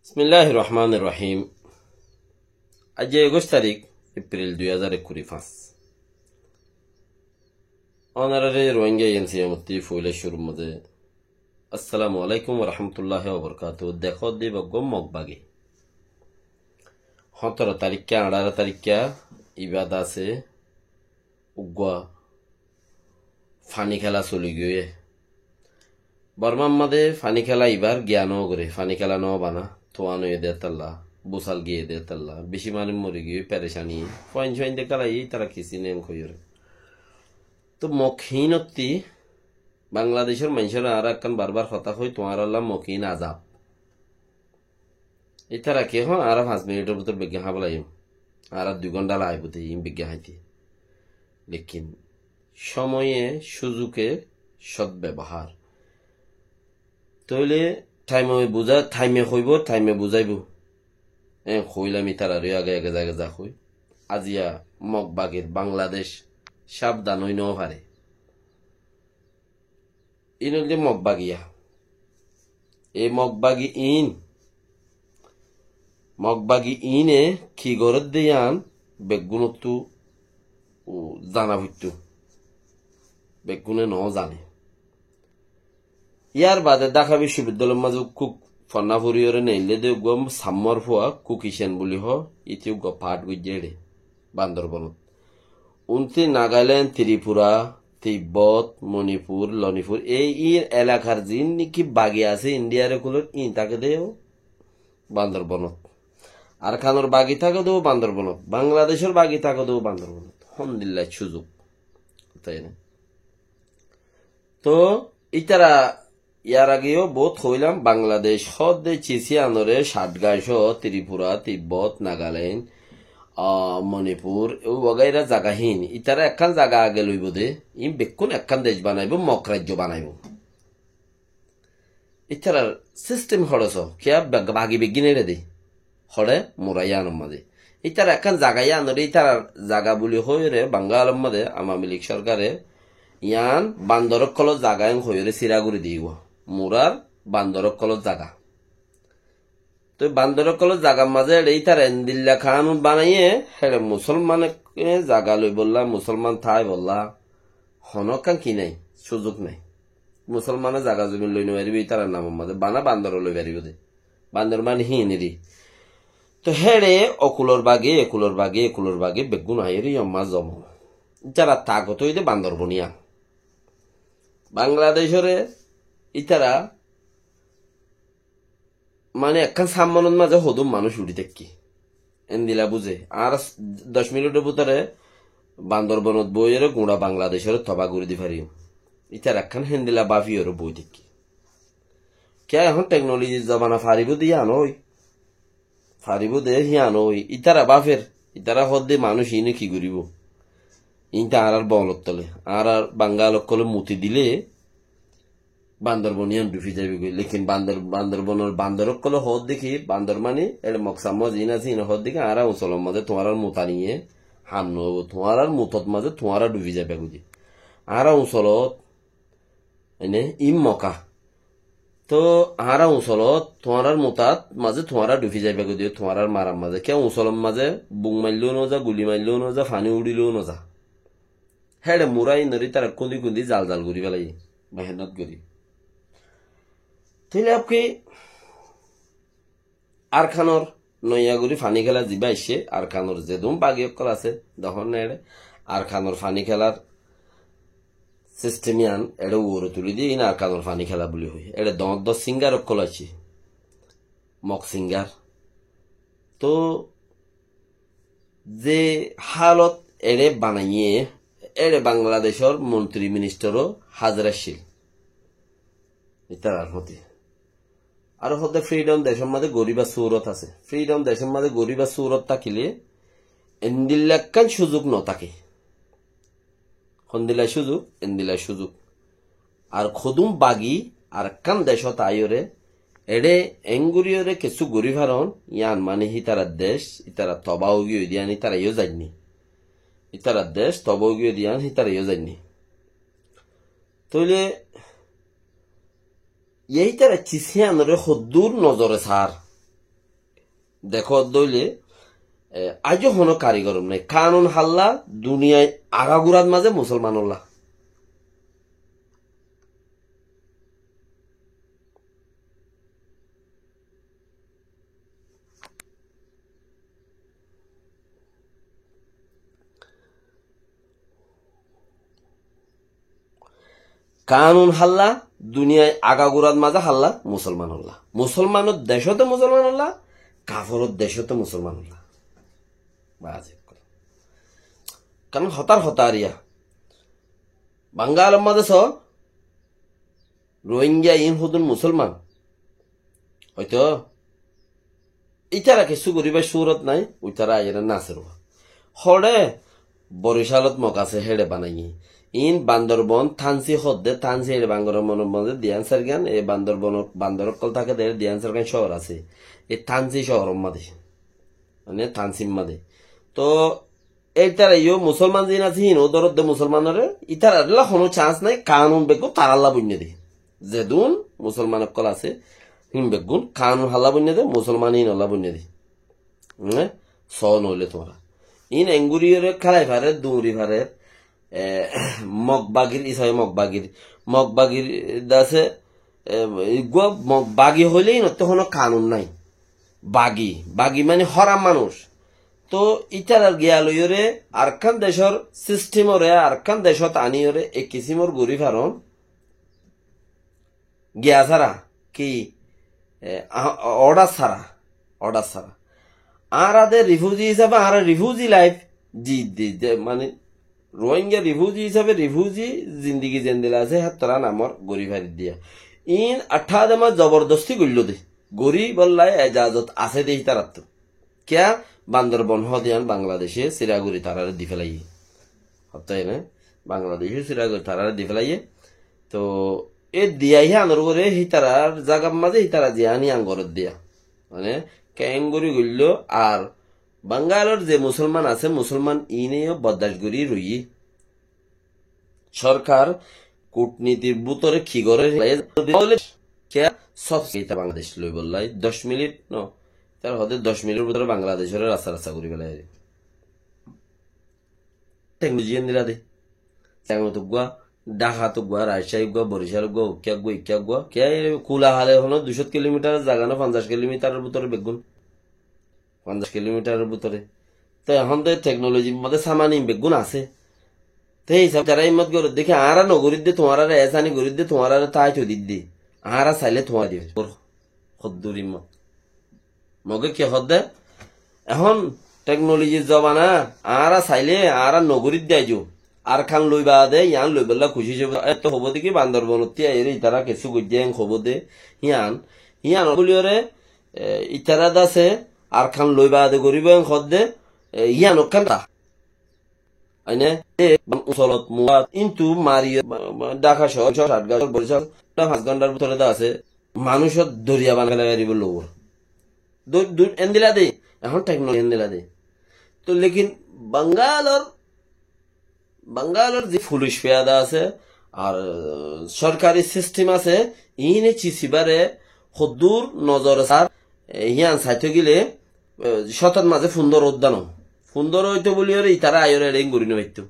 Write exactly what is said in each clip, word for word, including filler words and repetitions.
Bismilláhir rohmánir rohím. Aijja ekuic tarík, Epril dui házar ekkuri fañs. Ónoraré Rohingya N C M ottú foila cúrur mazé assalamu alaikum wa rahmatullahi wa barakatuhu. Dekó de beggún Mog bagi. Hóñtoro taríkka, añçáro taríkka, ibá asé uggúa faní kéla soli giyé. Bormár mazé faní kéla ibár giya no goré, faní kéla no bana, tuán óiye de tálla, busal giyé de tálla, beci manúic mori giyé, perecani, fuain fuain de kéla, ítara kisí nem hoiyóre. Tó Mog hínottí Bangladecór maincóre añára ekkán barbar hotá hoi, tuáñrálla Mog hín azab. Ítara ki hoó, añára fañs minitor bútore beggín hábalaiyum. Añára dui gónta laibo de, iín beggín háite. Lekin cómoye, cúzuke, cót bebohár. Tóile thaime buzá, thaime hoibó, thaime buzáibo. Eén hoóilam ítararé age age zage za hoi. Aziya Mog bagir Bangladec sábdan ói no fare. Iín óilde Mog bagiya. E Mog bagi iín, Mog bagi iíne ki gorédde yían beggúnottú, u, zana foittó. Beggúne no zane. Yárbaade Dhaka biccobiddolor mazé uggúa fonná foriyóre neillé de uggúa Sammór fua Kuki Sen buli hoó, íte uggúa path goijjé éçe Bandorbonot. Untí Nagaland, Tripura, Tibbot, Monipur, Lonipur, ei ír elakar ziín niki bagi asé Indiyar ókkolór, íin táke de ó Bandorbonot. Arkanor bagi táke de ó Bandorbonot. Bangladecór bagi táke de ó Bandorbonot. Hondilla cúzuk. Tói né? Tó ítara yar age yó boóut hoóilam, Bangladec hoódde cis yíanoré Chatgái sóo, Tripura, Tibbot, Nagaland, a, Monipur, e wagaira zaga híin. Ítara ekkán zaga age loibó de, iín bekkún ekkán dec banaibó, Mog raijjo banaibó. Ítarar sistem hoçé soó, kiyá bag-, bagi beggín éçe de. Hoçé Mura yíanor mazé. Ítara ekkán zaga yíanoré ítarar zaga buli hoiyóre Bangalor mazé Awami Lig sorkare yían bandor ókkolór zaga en hoiyóre sira gorí diyé goi. Murar bandor ókkolór zaga. Toi bandor ókkolór zagar mazé éçe ítara endilla kanun banaiyé, héçe musolmane zaga loibolla, musolman táibolla honó ekkán ki nái, cúzuk nái. Musolmane zaga zomin loi no faribó ítarar namor mazé, bana bandore loi faribó de. Bandor mani híin eri. Toi héçe okulor bagi, ekulor bagi, ekulor bagi, beggún aiyóre yó mazé zomo. Ítara tagot óiye de bandor boniya. Bangladecóre ítara mani ekkán sammonot mazé hodún manúic uçí táikke. Endilla buzé. Añára doc minitor bútore Bandorbonot boiyóre guñça Bangladecóre toba gorí di fariyum. Ítara ekkán héndilla báfiyóre boi táikke. Kiyá ehón teknolojir zobana faribó de yían ói? Faribó de yían ói. Ítara báfer, ítara hoódde manúic iíne ki goríbo? Iín to añárar boolor tole. Añárar Bangal ókkole muti dile Bandorbon yían dhufi zaibói goi. Lekin bandor, Bandorbonor bandor ókkole hoódde ki, bandor mani, éçe Mog Sammó ziín asé, iíne hoódde ki, añára uñsolor mazé tuáñrar muta niye ham no óibo. Tuáñrar mutot mazé tuáñra dhufi zaibói goi de. Añára uñsolot, ene, iín Moga. Tó añára uñsolot, tuáñrar mutat mazé tuáñra dhufi zaibói goi de, tuáñrar marar mazé. Kiyá uñsolor mazé buk maillóu no za, guli maillóu no za, faní uçilóu no za. Héçe Mura iínoré ítara kúndi kúndi zal zal gorí félaiye, mehénnot gorí. Tóile ab ki Arkanor noiya gorí faní kéla zibá aiccé, Arkanor zedún bagi ókkol asé, dehón né éçe, Arkanor faní kélar sistem yían éçe uore tulí diyé, iín Arkanor faní kéla buli hoiyé. Éçe doóñr doóñr singar ókkol aiccé, Mog singar. Tó ze hálot eçé banaiyé, eçé Bangladecór montri ministaró házir accíl. Ítarar hóde. Ar hóde fridom decór mazé goríbar surot asé. Fridom decór mazé goríbar surot tákile endilla ekkán cúzuk no táke. Hondilla cúzuk, endilla cúzuk. Ar hodún bagi ar ekkán decót aiyóre, eçé engoríyoré kessú gorí faron, yían mani hítarar dec, ítara toba óigiyoi de yían ítara yó zainní. Ítarar dec toba óigiyoi de yían hítara yó zainní. Tóile, yé ítara cis yíanoré hoddúr nozore saár. Dekó dóile, e, aijjó honó karigor nái. Kanun hálla duniyai agagurat mazé musolmanolla. Kanun hálla, duniyai agagurat mazé hálla, musolmanolla. Musolmanor decóte musolmanolla, kaforor decóte musolmanolla. Bas, ekkán. Karon hotár hotá ar iyá. Bangalor mazé só, Rohingya iín hodún musolman. Óito, ítara kessú goríbar surot nái, uitara aiyóre naseruwa. Hoçé Boricalot Mog asé, héçe banaiyé. Iín Bandorbon, Thansi hoódde, Thansi héçe Bandorbonor mazé diyan sairgán, e Bandorbonor, bandor ókkol táke de diyan sairgán cóor asé. E Thansi cóoror mazé. Mane Thansir mazé. Toh, ítara yó musolman ziín asé, híin ó dórodde musolmanoré, ítararlla honó chans nái, kanun beggún tarálla boinné de. Zedún musolman ókkol asé, híin beggún kanun hálla boinné de, musolman híinolla boinné de. Né? Só noóile tuáñra. Iín enguriyóre kálai farer, duñri farer, e, Mog bagir, Isai Mog bagir. Mog bagir dase, e, eggúa Mog bagi hoilé híinottú honó kanun nái. Bagi, bagi mani hóram manúic. Toh ítarar giya loiyóre arekkán decór sistemoré, arekkán decót aníyoré e kisimor gorí faron. Giya sára, ki, e, a-, order sára, order sára. Añára de rifuji hísabe, añára rifuji laif, ji, ji, de, mani, Rohingya rifuji hísabe rifuji zindigi zendila asé, héttora namor gorí fari diya. Iín athá de ma zobordosti goilló de. Gorí bollai ejazot asé de hítarattu. Kiyá? Bandorbon hoó de yián Bangladece sira gorí tarare di felaiyé. Hotta ene, Bangladece sira gorí tarare di felaiyé. Toh, e diya híanor uore hítarar zagar mazé hítara ziyán hían gorér diya. Mane, keéngorí goilló ar Bangalor ze musolman asé, musolman iíne yó boddac gorí roiyé. Sorkar kutnitir bútore ki goré? Kiyá? Sót ita Bangladec loibollai doc minit no. Tar hoóde doc minitor bútore Bangladecoré rasta rasta gorí felaiyé. Teknoloji endilla de. Sengot uggúa, Dhakat uggúa, Rajshahi uggúa, Boricel uggúa, ukkiya uggúa, ikkiya uggúa. Kiyá e kula hale hono duicót kilomitar zaga no, fonzaic kilomitaror bútore beggún. Fonzaic kilomitaror bútore. Te ehón de teknolojir modde samani beggún asé. Te hísabe tará himmot gorédde ki, añára nogorídde tuáñrare, esani gorídde tuáñrare, tai to didde. Añára saile tuáñra dibe. Hoddúr himmot. Moge ki hoódde? Ehón teknolojir zobana, añára saile, añára nogorídde aijjó. Arkan loi baade, yián loibolla kucíc óibo. Etto hoibó de ki Bandorbonot aiyóre itará kessú goijjé en hoibó de, yián. Yián buliyóre, e, itará dase Arkan loi baade goríbo en hoódde, e, yián ekkán ta. Aine, e, usolot muat, intu mari, Dhaka cóor, Chatgarh, Boricel, fañs gonthar bútore dase, manúic doriya banai félai faribó lór. Du-, du-, endilla de, ehón teknoloji endilla de. To lekin Bangalor, Bangalor ze fulic fiyada asé, ar sorkari sistem asé, iíne cisibare hoddúr nozor sar, e, yián saito gile, e, cótot mazé fundoro udda no. Fundoro óito buliyóre itará aiyóre eçe gorí no faitto.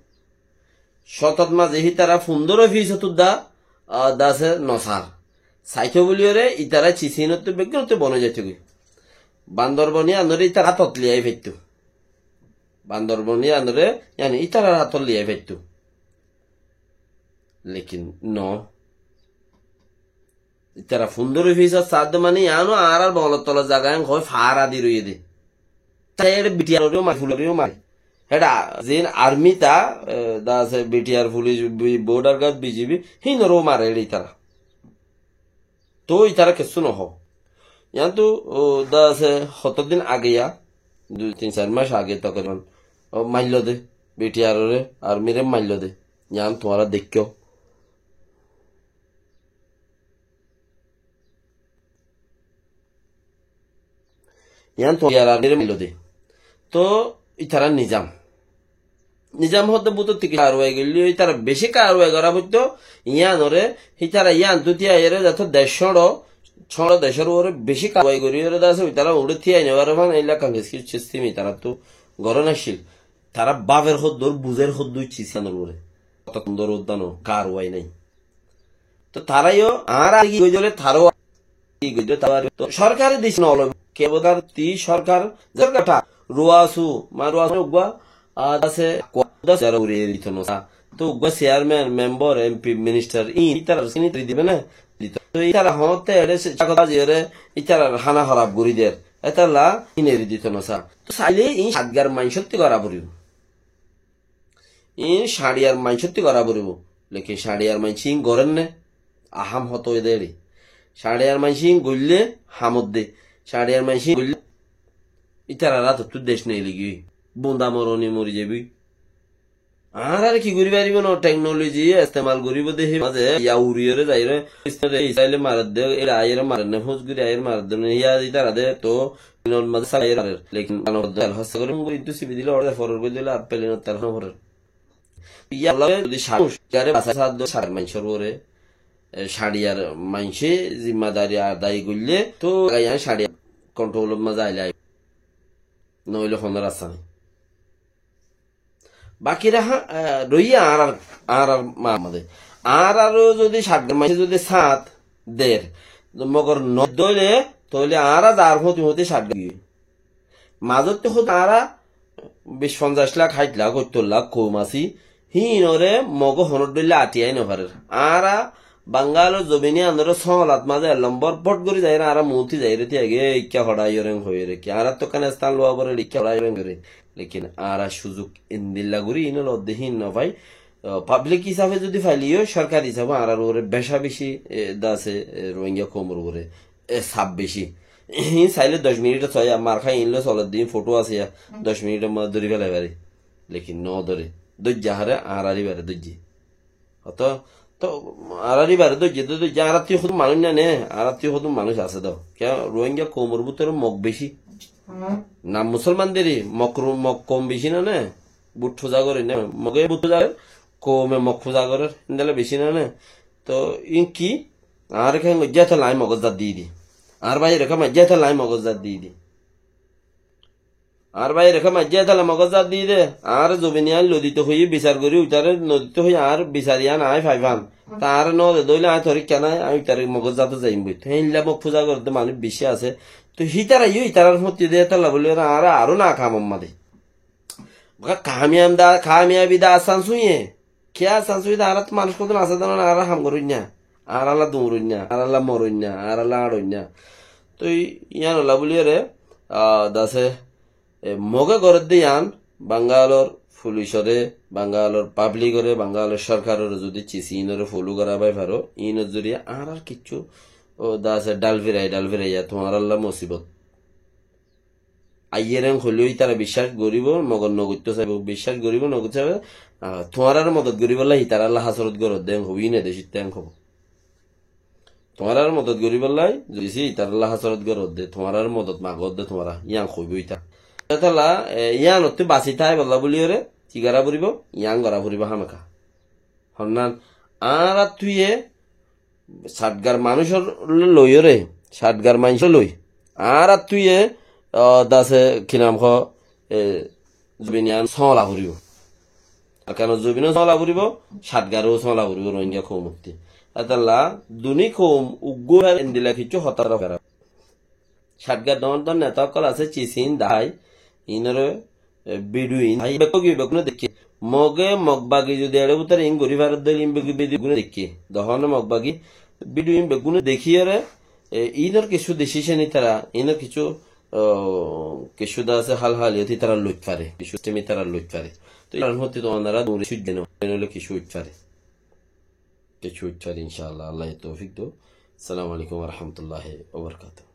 Cótot mazé hítara fundoro fisot udda, a, dase no sar. Saito buliyóre itará cisinottú beggúnottú bon ói zaito goi. Bandorbon yiánore itará átot liyai faitto. Bandorbon yiánore, yián itarar átot liyai faitto. Lekin no. Itara fundoro fisot sadde mani yiáno añárar bongolor tolor zaga en hoi fara di roiyé de. Te ere B T R ore mare, fulic ore mare. Hera zin army ta, e, da ase B T R fulic, bi-, border guard, B G B, híinore mare ere itara. To itara kessú no ho. Yián to, o, da ase hoto din age ya, dui tin sair mac age tokriban, o, maillo de, B T R ore, army re maillo de. Yián tuáñra deikko. Yián to iyar ar nire maillo de. To itarar nizam. Nizam hoódde bútottú ki karwai goillé, itara beci karwai gora foitto, yiánore, itara yián tuti aiyóre zato dec cóñço, Cóñço decór uore beci karwai gorí ore de asé, ítara uçé tíyai no fare fán, eilla kangres ki sistem ítarattú gorón accíl. Tará bafer hoddúr, buzer hoddúr cis iánor uore. Otó tundor uddano karwai nái. Tó tará yó añára ki goijjé bóle taró ki goijjé tará. Tó sorkare dise no loibo. Ke bodar ti sorkar, sorkar ta ruasu, ma ruasu uggúa, a dase, kuwa dase, ítara uri eri dito no sa. Tó uggúa chairman, member, M P, minister, in, ítara sini tari dibe na. Dito. Tó ítara hoñte ere se, chakot bazi ore, ítara hána horaf gorí der. Étalla in eri dito no sa. Tó saile in Satgar maincótti gora foribo. In Sañçiyar maincótti gora foribo. Lekin Sañçiyar maincé in gorér né? Ahám hotá óiye dé eri. Sañçiyar maincé in goille ham ódde. Sañçiyar maincé in goille ítarar átottú dec neeli giyói. Bunda moroni mori zaibói. Añárar ki gorí faribó no, teknoloji estemal goríbo dé hé mazé ya uri ore zaiyóre Israile marer dé, ere aiyóre marer né, fús gorí aiyóre marer dé né, ya ítara dé tó Pelenor mazé sára aiyóre marer. Lekin tel hossa gorí, gorí, intu sibi dile, ore forer gorí dile, ar pelenor tel no forer. Yalla zodi Sañçiyare basai sáddo, Sañçiyar maincór uore, e, Sañçiyar maincé zimmadari adai goille, tó iyan Sañçiyar kontrolor mazé aile aibo. Noile hono rasta nai. Bakira ha, e, roiye añárar, añárar ma-, mazé. Añáraró zodi Satgar maincé zodi sát der, Mogor no dóile, tóile añára zar fóti fóti Satgar giyói. Mazótte hoó añára bic, fonzaic lak, háit lak, óttor lak koum así, híinore Moge honó dóilla athiyai no farer. Añára Bangalor zobin iánore sóolat mazé ek lombor fot gorí zaiyóre añára muúnti zaiyóre tíyai giyói, ikká hoçá iyoreng hoiyóre ki. Añárattú ekkán están luwa forer, ikká hoçá iyoreng hoiyóre. Lekin añára suzuk endilla gorí iín ol odde híin no fai. O, pablik hísafe zodi faileyó, sorkar hísafe añárar uore beca beci, e, dase, e, Rohingya koumor uore, e, saf beci. Híin saile doc minit sóiya, mar hái iín loi soler de, híin foto asé ya, doc minitor mazé dóri felai fari. Lekin no dóre. Dóijje hare, añárar ibare dóijje. Hoto, tó, añárar ibare dóijje, dó-, dóijje, añárattú hodún manúic nai né, añárattú hodún manúic asé dó. Kiyá, Rohingya koumor bútore Mog beci. Nam musolman deri, Mog ru-, Mog koum beci no né, but fuza gorer né, Moge but fuza gorer, koume Mog fuza gorer, endilla beci no né. Tó, in ki, añáre kengói zé tala añí Mogor zat di di. Añár báiyoré kengói zé tala añí Mogor zat di di. Añár báiyoré kengói zé tala Mogor zat di de, añáre zobin ián loi dito hoiyé bisar gorí uitaré no dito hoiyé añár bisar ián añí faifám. Tá añáre no de dóile añí tor ikká nai, añí uitaré Mogor zat zaiyum boi. Héinlla Mog fuza gorer de manúic beci asé. Tó hítara yó ítarar fóti de tala bóli añára aró nakam ot mazé. Baka kamiyam da, kamiyabi da asan suiye. Kiyá asé, asé, añárattú manúic hodún asé de no, añára ham goróinna, añára lla duñróinna, añára lla moróinna, añára lla áñçoinna. Toi yíanolla bóliyoré, ah, dase, e, Moge gorédde yían, Bangalor fulicoré, Bangalor pabligoré, Bangalor sorkaroré zodi cis iínoré folú gorá bái faró, iínor zoriya añárar kiccú, o, dase, dhál firai, dhál firaiya tuáñralla mosibot. Aiyér en hoilé ítara biccác goríbo, mogor nogoittó saibó, biccác goríbo, nogoittó saibó. Ah, tuáñrare modot goríbolla ítaralla hásorot goródde en hoibó, íne decítte en hoibó. Tuáñrare modot goríbolla, zodi sí ítaralla hásorot goródde, tuáñrare modot magódde tuáñra, yían hoibó ítara. Ítalla, e, yíanottú basi táibolla bóliyoré, ki gorá foribó? Yían gorá foribó hámaka. Honnán, añárattúye Satgar manúicoré loiyóre, Satgar maincóre loi. Añárattúye, ah, dase, ki nam hoó, e, zobin yían sóola foribó. Arakanor zobinó sóola foribó, Satgaró sóola foribó, Rohingya koumottí. Etolla, duní koum uggúa endilla kiccú hotá gorá. Satgar dóñr dóñr neta ókkol asé, Cis in, Dahai, iínoré, e, Bidu in, Dahai, bekkúne, bekkúne deikké. Moge, Mog bagi zodi eçé bútore in gorí fare dóile in begi, Bidu in bekkúne deikké. Dohóne Mog bagi, Bidu in bekkúne dekíyoré, e, iínor kissú decision ítara, iínor kissú, o, kissú dase hál háliyot ítara loit fare, kissú system ítara loit fare. Toi ítara hottí tuáñra duri sujjeno, noile kissú óit fare. Kissú óit fare, incállah, Allaye toufik dóuk. Assalamu alaikum wa rahmatullahi wa barakatuhu.